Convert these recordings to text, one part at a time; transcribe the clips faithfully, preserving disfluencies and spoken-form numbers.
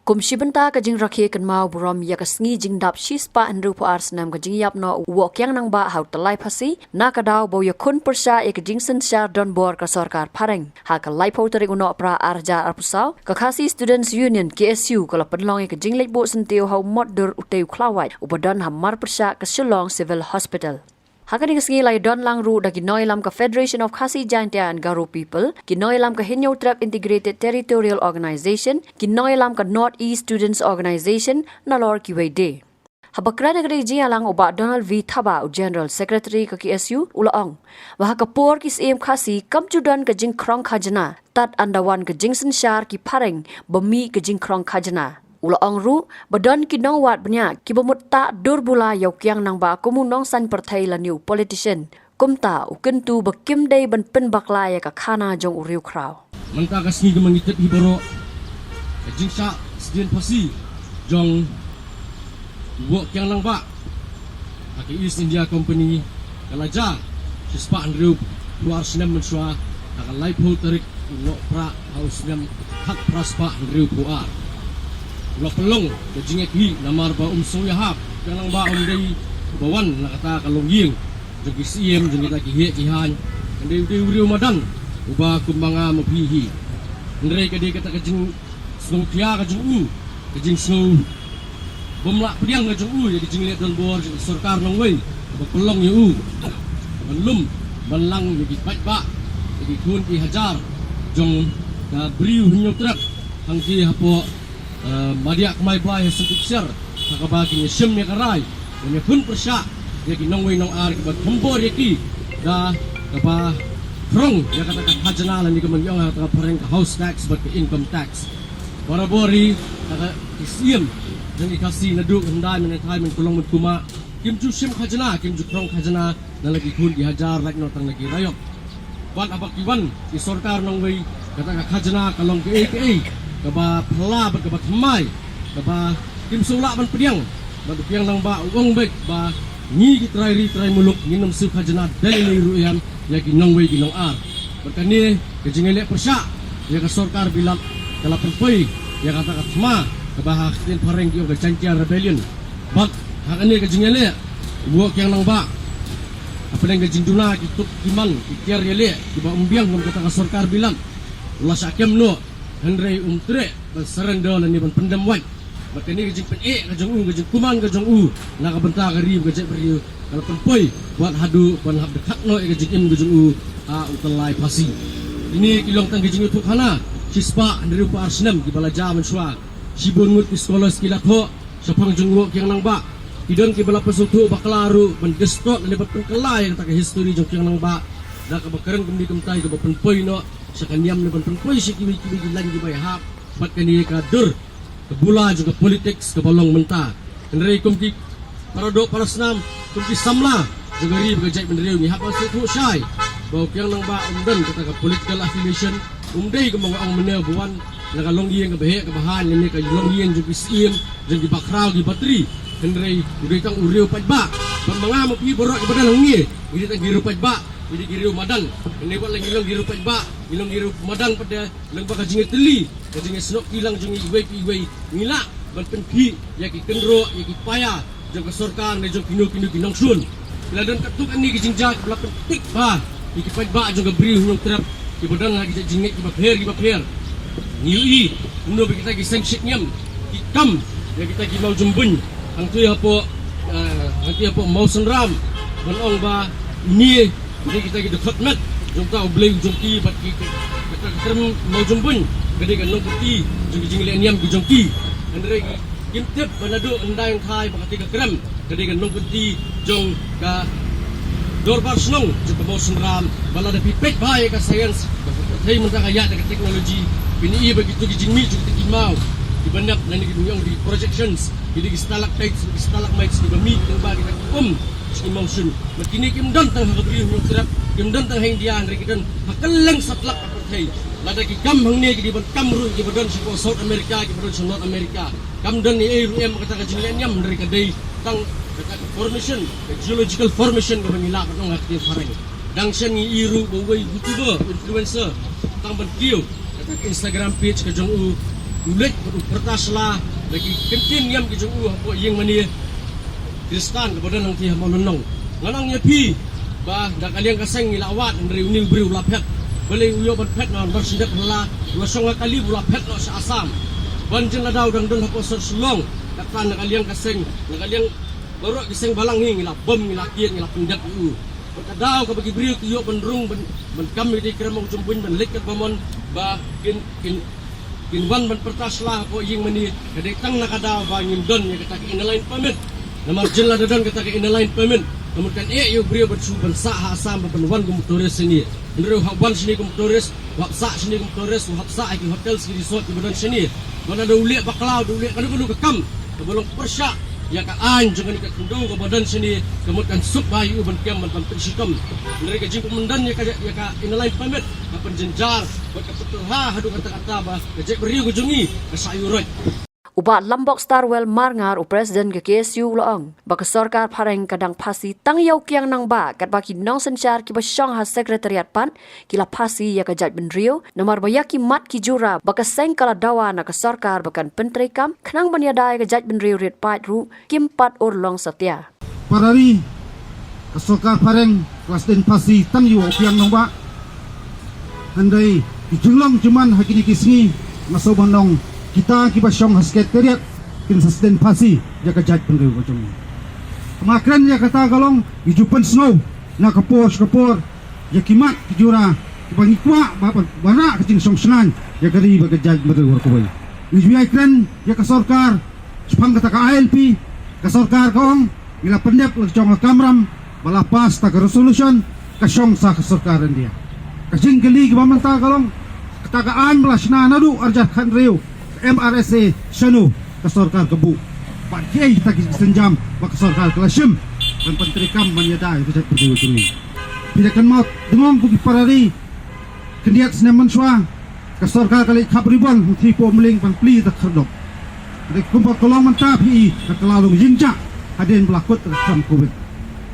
Kum shi bynta ka jingrakhe kynmaw burom ïa ka sngi jingdap shispah hynriewphew ar snem ka jingïap noh u Woh Kiang Nangbah ha u tyllai phasi, na ka daw ba u ïakhun pyrshah ïa ka jingsynshar donbor ka sorkar phareng. Ha ka laiphew tarik u Nohprah ar hajar arphew saw, ka Khasi Students Union, K S U, ka la pynlong ïa ka jingleit buh syntiew ha u Motdur Utei u Khlawait, uba don ha mar pyrshah ka Shillong Civil Hospital. Ha kane ka sngi la ïadon lang ruh da ki nongïalam ka Federation of Khasi Jaintia and Garo People, ki nongïalam ka Hynñiewtrep Integrated Territorial Organization, ki nongïalam ka North East Students Organization, nalor kiwei de. Haba kren ha kane ka jingïalang u Bah Donald V Thabah, u General Secretary ka K S U, u la ong ba ha ka por ki Syiem Khasi kam ju don ka jingkhrong khajna, tad ynda wan ka jingsynshar ki phareng ba mih ka jingkhrong khajna. U la ong ruh ba don ki nongwad bniah kiba mut tah dur bula ïa u Kiang Nangbah kum u nongsaiñ pyrthei lane u politician. Kumta u kyntu ba kim dei ban pynbakla ïa ka khana jong u riewkhraw. Mynta ka sngi kumba ngi tip hi baroh, ka jingshah sdien phasi jong u Woh Kiang Nangbah ha ka East India Company ka la jia shispah hynriewphew ar snem mynshuwa, ha ka laiphew tarik u Nohprah ha u snem khatphra spah hynriewphew ar. U la pynlong ka jingïakhih namar ba um sngew ïahap, Kiang Nangbah um dei uba wan na kata ka longïing jong ki Syiem, jong kita ki heh ki haiñ. Hynrei u dei u riew madan uba kumba nga ma phi hi. Hynrei ka dei kata ka jingsngewkhia ka jong u, ka jingsngew bym lah pdiang ka jong u ïa ka jingleh donbor jong ka sorkar nongwei kaba pynlong ïa u ban lum ban lang ïa ki paidbah, ïa ki khun ki hajar jong ka Bri u Hynñiewtrep hangtei hapoh, eh, Madiahkmie Blai ha Syntik Ksiar, ha kaba kin ïashim ïa ka rai ban ïakhun pyrshah ïa ki nongwei nongar kiba thombor ïa ki da kaba khrong ïa kata ka khajna lane kaba ngi ong ha kata ka phareng ka house tax bad ka income tax. Barabor hi, kata ki Syiem jong ki Khasi naduh hyndai mynhyndai mynkulong mynkumah kim ju shim khajna, kim ju khrong khajna na la ki khun ki hajar, lait noh tang na ki raiok. Bad haba ki wan ki sorkar nongwei, kata ka khajna ka long kaei kaei kaba phylla bad kaba thymmai, kaba kim sngewlah ban pdiang. Bad u Kiang Nangbah u ong beit ba ngi ki trai ri trai muluk ngin ym siew khajna da lei lei ruh ïa ki nongwei ki nongar. Bad kane ka jingïaleh pyrshah ïa ka sorkar bilat ka la pynpoi ïa kata ka thma kaba ha ktien phareng ki ong ka Jaintia Rebellion. Bad ha kane ka jingïaleh u Woh Kiang Nangbah, hapdeng ka jingduna ki tup ki man ki tiar ïaleh kiba ym biang kum kata ka sorkar bilat, u la shah kem noh, hynrei um treh ban surrender lane ban pyndem wait. Bad kane ka jingpyneh ka jong u, ka jingkuman ka jong u na ka bynta ka ri bad ka jaitbynriew ka la pynpoi wat haduh ban hap dkhot noh ïa ka jingim ka jong u ha u tyllai phasi. Kine ki long tang ki jingïathuhkhana shispah hynriewphew ar snem kiba la jia mynshuwa. Shibun ngut ki scholars ki la thoh shaphang jong u Kiang Nangbah. Ki don kiba la pynsngewthuh bakla ruh ban distort lane ban pynkylla ïa kata ka history jong Kiang Nangbah da kaba kren kumne kumtai, kaba pynpoi noh sha ka niam ne ban pynpoi sha kiwei kiwei ki lain kiba ïahap bad kane ka dur ka bula jong ka politics kaba long mynta. Hynrei kum ki para doh para snam, kum ki samla jong ka ri bad ka jaitbynriew, ngi hap ban sngewthuh shai ba u Kiang Nangbah um don kata ka political affiliation, um dei kumba nga ong mynne ba wan na ka longïing kaba heh kaba haiñ lane ka longïing jong ki syiem, jong ki bakhraw ki batri. Hynrei u dei tang u riew paidbah. Bad ma nga ma phi baroh kiba don hangne, ngi dei tang ki riew paidbah, ngi dei ki riew madan. Hynrei wat la ngi long ki riew paidbah, ngi long ki riew madan pat de, lyngba ka jingïatylli, ka jingïasnoh kti lang jong ngi iwei pa iwei, ngi lah ban pynkhih ïa ki kynroh, ïa ki paia jong ka sorkar ne jong kino kino ki nongshun. Ki la don katto katne ki jingjia kiba la pyntik bha ïa ki paidbah jong ka Bri u Hynñiewtrep kiba don ha ki jingngeit kiba pher kiba pher. Ngi ïohi kumno ba kita ki seng shit niam ki kam ïa kita ki mawjymbuiñ hangtei hapoh, eh, hangtei hapoh Mawsynram ban ong ba une dei kita ki dkhot met jong uta U Blei u jong ki, bad ki, ki, kata ka krem mawjymbuiñ ka dei ka nongkynti jong ki jingleh niam ki jong ki. Hynrei kim tip ba naduh hyndai ngkhai ba kata ka krem ka dei ka nongkynti jong ka dorbar shnong jong ka Mawsynram. Ba lada phi peit bha ïa ka science, ka pyrthei mynta ka ïaid da ka technology, phin ïohi ba kito ki jingmih jong kita ki maw kiba nep lane ki, ngi ong ki projections, ki dei ki stalactites, ki stalagmites kiba mih lyngba kita ki um sha ki mawshun. Bad kine kim don tang ha ka Bri u Hynñiewtrep, kim don tang ha India, hynrei ki don ha kylleng satlak ka pyrthei. Lada ki kam hangne, ki dei ban kam ruh kiba don shapoh South America, kiba don sha North America. Kam don ei ei ruh em kata ka jingleh niam, hynrei ka dei tang kata ka formation, ka geological formation kaba ngi lah ban ong ha ka ktien phareng. Dang shen ngi ïohi ruh ba uwei YouTuber, influencer, tang ban kiew kata ka Instagram page ka jong u, U leit bad u pyrta sla da ki kyntien niam ki jong u hapoh ïing mane Khristan kaba don hangtei ha Mawlynnong. Ngan ong ïa phi ba da ka liang ka seng ngi la wad, hynrei une u briew u la phet. Balei u ïoh ban phet? Namar ban shim dep ha la, u la shong ha kali, u la phet noh sha Assam. Ban jin la daw dang don hapoh sor Shillong. Kata na ka liang ka seng, na ka liang baroh ki seng balang hi ngi la bom, ngi la kit, ngi la pyndep ïa u. Bad ka daw kaba ki briew ki ïoh ban rung ban, ban kam ïa ki krem u jumbuin ban leit kat ba mon ba kin, kin, kin wan ban pyrta sla hapoh ïing mane, ka dei tang na ka daw ba ngim don ïa kata ka Inner Line Permit. Namar jin lada don kata ka Inner Line Permit, ka mut kan eh ïa u briew ban shu ban sah ha Assam ba ban wan kum u tourist shane. Hynrei u hap wan shane kum u tourist, u hap sah shane kum u tourist, u hap sah ha ki hotels, ki resort kiba don shane. Ba lada u leh bakla, u leh kano kano ka kam kaba long pyrshah ïa ka aiñ jong kane ka khyndew kaba don shane, ka mut kan suk bha ïa u ban kem ban, ban pynshitom. Hynrei ka jingpynmyndan ïa ka, ïa ka Inner Line Permit ka pynjynjar bad ka pynthut haduh katta katta ba ka jaitbynriew ka jong ngi ka shah ïuh roit. U Bah Lambok Starwell Marngar, u President ka K S U, u la ong ba ka sorkar phareng ka dang phasi tang ïa u Kiang Nangbah katba ki nongsynshar kiba shong ha Secretariat pat ki la phasi ïa ka jaitbynriew, namar ba ïa ki mat ki jura ba ka seng ka la dawa na ka sorkar ba kan pyntreikam khnang ban ïada ïa ka jaitbynriew rit paid ruh kim pat urlong satia. Para ri, ka sorkar phareng ka la sdien phasi tang ïa u Kiang Nangbah. Hynrei ki jinglong jingman ha kine ki sngi, nga sngew ban ong, kita kiba shong ha Secretariat kin sa sdien phasi ïa ka jaitbynriew ka jong ngi. Nga kren ïa kata ka long, ngi ju pynsngew na ka por sha ka por ïa ki mat ki jura kiba ngi kwah ba, ba, ba wanrah ka jingshong shngaiñ ïa ka ri bad ka jaitbynriew baroh kawei. Ngi ju ïai kren ïa ka sorkar shaphang kata ka I L P, ka sorkar ka ong ngi la pyndep la ka jong ka kamram ba la pass ta ka resolution, ka shong sa ka sorkar India. Ka jingkylli kaba mynta ka long, kata ka aiñ ba la shna naduh arhajar khathynriew, M R S A, shano ka sorkar ka buh? Bad kiei kita ki sienjam ba ka sorkar ka la shim ban pyntreikam ban ïada ïa ka jaitbynriew jong ngi? Phi da kynmaw dngong ko ki para ri, khyndiat snem mynshuwa ka sorkar ka leit khap ribon hangtei hapoh Umling ban plie da ka khyrdop. Hynrei kumba ka long mynta phi i ka la long ïingjah hadien ba la kut da ka kam Covid.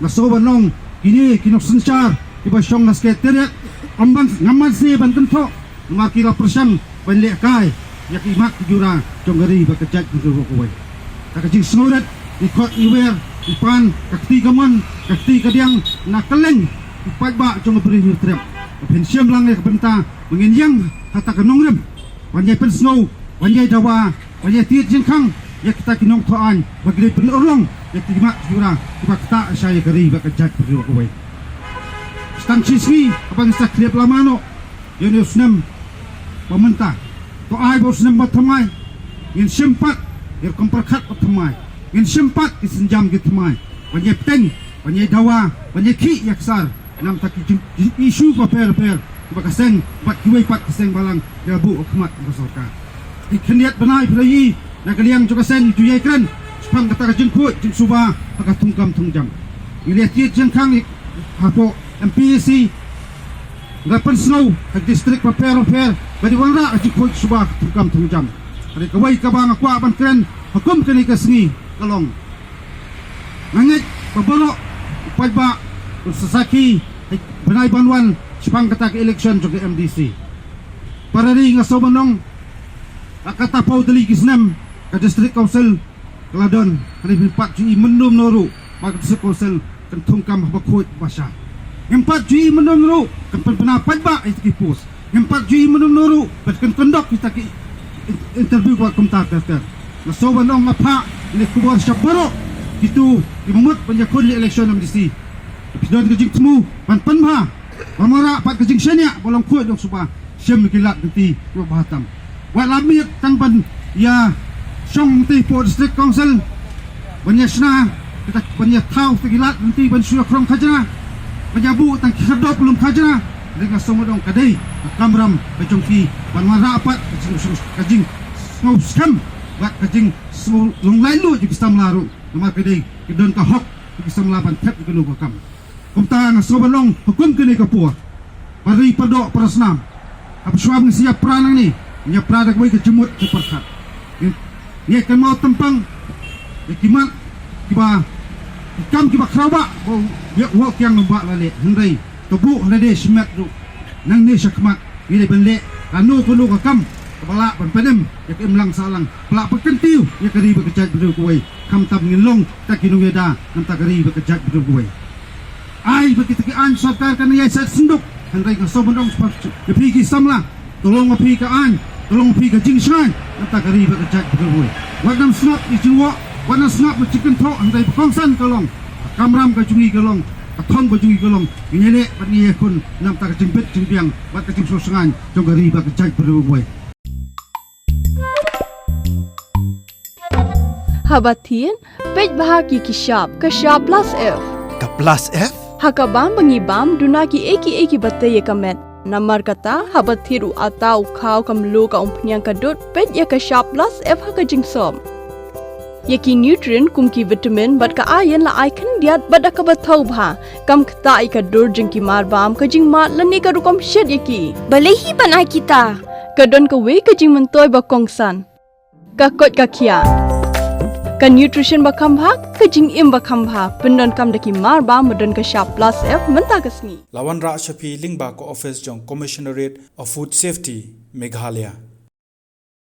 Nga sngew ban ong kine ki nongsynshar kiba shong ha Secretariat, ym ban, ngam ban sngewbha ban kynthoh, namar ki la pyrshang ban lehkai ïa ki mat ki jura jong ka ri bad ka jaitbynriew baroh kawei. Kata ka jingsngewrit, ngi khot ngi wer, ngi pan ka kti kamon, ka kti kadiang na kylleng ki paidbah jong ka Bri Hynñiewtrep. Ba phin shim lang ïa ka bynta ba ngin ïeng ha kata ka nongrim ban ïai pynsngew, ban ïai dawa, ban ïai tied jingkhang ïa kita ki nongthoh aiñ ba ki dei pynurlong ïa ki mat ki jura kiba ktah sha ïa ka ri bad ka jaitbynriew kawei. Tang shi sngi haba ngin sa khlieh lama noh ïa une u snem ba mynta. To ai ba u snem ba thymmai ngin shim pat ïa ka rukom pyrkhat ba thymmai, ngin shim pat ki sienjam ki thymmai ban ïai bteng, ban ïai dawa, ban ïai khih ïa ka sar na bynta ki jing, jing issue bapher bapher kiba ka seng bad kiwei pat ki seng balang ki la buh ha khmat ka sorkar. Ki khyndiat bnai phi la ïohi na ka liang jong ka seng ngi ju ïai kren shaphang kata ka jingkhuid jingsuba ha ka thungkam thungjam. Ngi la ïai tied jingkhang hapoh M P A C, ngi la pynsngew ha district bapher bapher ba dei wanrah ka jingkhuid suba ha ka thungkam thungjam. Hynrei kawei kaba nga kwah ban kren ha kum kane ka sngi ka long, nga ngeit ba baroh u paidbah un sa sakhi ha ki bnai ban wan shaphang kata ka election jong ka M D C. Para ri, nga sngew ban ong, ha kata paw tylli ki snem ka District Council ka la don, hynrei ngim pat ju i mynno mynno ruh ba ka District Council kan thungkam haba khuid ba shai. Ngim pat ju i mynno mynno ruh kan pynbna paidbah ïa kita ki post. Ngim pat ju i mynno mynno ruh ba kan conduct kita ki in-, interview ba kumta ter ter. Nga sngew ban ong, nga phah ïa kane ka khubor sha baroh kito kiba mut ban ïakhun ïa ka election M D C. Phi don ka jingthmu ban pynbha, ban wanrah pat ka jingshaniah ba long khuid long suba, shim ki lad lynti kiba bha tam. Wat la miet tang ban ïa shong lynti hapoh District Council, ban ïa shna, kita ban ïa thaw kita ki lad lynti ban shu ïa khrong khajna, ban ïa buh tang ki khyrdop lum khajna. Hynrei nga sngew ban ong ka dei ka kamram ka jong phi ban wanrah pat ka jing, ka jingsngew skhem bad ka jingsngew long laitluid jong ki samla ruh. Namar ka dei ka don ka hok jong ki samla ban thep ïa kano ka kam. Kumta nga sngew ban ong ha kum kane ka por, para ri, para doh, para snam, haba shuwa ngin sa ïapra nangne, ngin ïapra da kawei ka jingmut jingpyrkhat. Ngin, ngin kynmaw tympang ïa ki mat kiba, ki kam kiba khraw bha ba u Kiang Nangbah u la leh. Hynrei to buh ha lade shimet ruh, nangne shakhmat ngi dei ban leh kano kano ka kam Kaba lah ban pynim ïa ka imlang sahlang, ba lah ban kyntiew ïa ka ri bad ka jaitbynriew kawei. Khamtam ngin long tang ki nongïada na ka bynta ka ri bad ka jaitbynriew kawei. Ai ba kita ki aiñ sorkar kan ïai set synduk, hynrei nga sngewbha ban ong ïa phi ki samla, to long ma phi ka aiñ, to long ma phi ka jingshngaiñ na ka bynta ka ri bad ka jaitbynriew kawei. Wat nang sngap ïa ka jingwah, wat nang sngap ïa ka jingkynthoh, hynrei ba kongsan ka long, ka kamram ka jong ngi ka long, ka thong ka jong ngi ka long, ngin ïaleh bad ngin ïakhun na ka bynta ka jingbit jingbiang bad ka jingsngewshngaiñ jong ka ri bad ka jaitbynriew kawei. Haba thied, peit bha ïa ki shap, ka shap plus F. Ka plus F? Ha ka bam ba ngi bam, duna kiei kiei kiba tei ïa ka met. Namar kata, haba thied u atta, u khaw, ka mluh, ka umphniang, ka dud, peit ïa ka shap plus F ha ka jingsop. Ïa ki nutrient kum ki vitamin bad ka iron la ai khyndiat bad da kaba thaw bha. Kam ktah ïa ka dur jong ki marbam, ka jingmad lane ka rukom shet ïa ki. Balei hi ban ai kita? Ka don kawei ka jingmyntoi ba kongsan. Ka koit ka khiah. Ka nutrition ba kham bha, ka jingim ba kham bha. Pyndonkam da ki marbam ba don ka shap plus F mynta ka sngi. La wanrah sha phi lyngba ka office jong Commissionerate of Food Safety, Meghalaya.